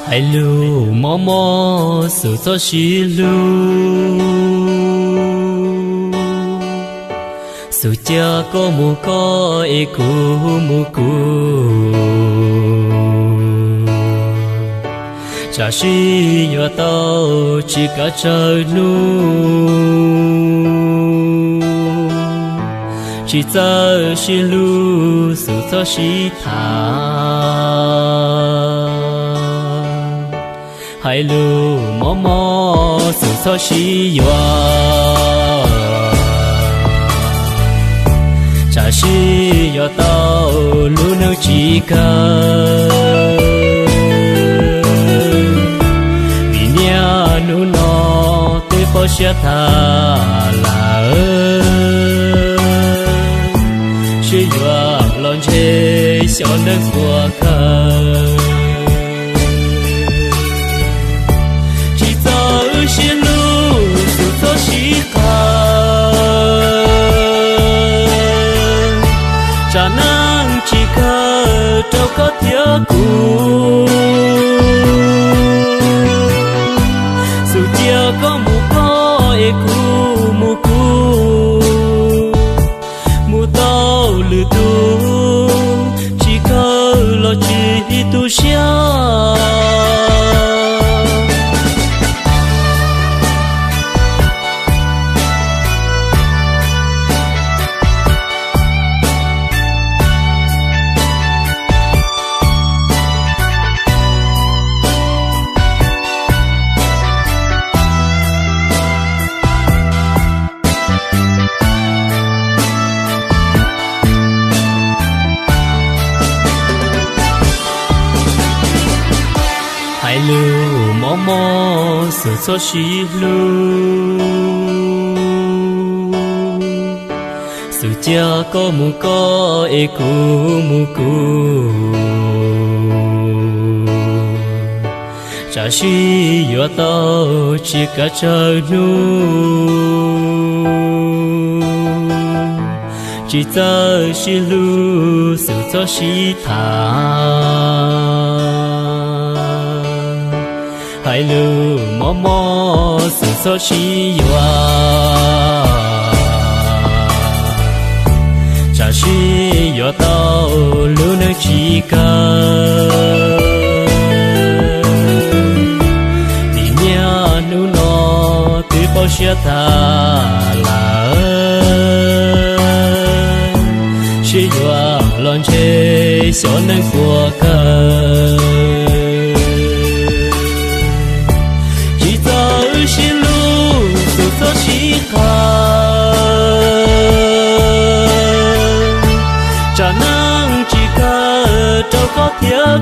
Hais lus mob mob xum txhob sib hlub, xum cia koj mus koj es kuv mus kuv, tsam sim yuav tau tsis kav tsawg hnub. Tsis txawj sib hlub xum txhob sib tham, hais lus mob mob xum txhob sib yuav, tsam sim yuav tau lub neej tsis kawg. Vim niaj hnub no twb poob siab tag lawm, sib yuav los ntshe xyov neeg puas kawg. Tsis txawj sib hlub xum txhob sib tham, tsam neej tsis kawg rau koj thiab kuv. Xum cia koj mus koj es kuv mus kuv, mus tau lwm tus, tsis kawg los tsis tu siab. Hais lus mob mob xum txhob sib hlub, xum cia koj mus koj es kuv mus kuv, tsam sim yuav tau tsis kav tsawg hnub. Tsis txawj sib hlub xum txhob sib tham, hais lus mob mob xum txhob sib yuav, tsam sim yuav tau lub neej tsis kawg. Vim niaj hnub no twb poob siab tag lawm, sib yuav los ntshe xyov neeg puas kawg. Tsis txawj sib hlub xum txhob sib tham, tsam neej tsis kawg rau koj thiab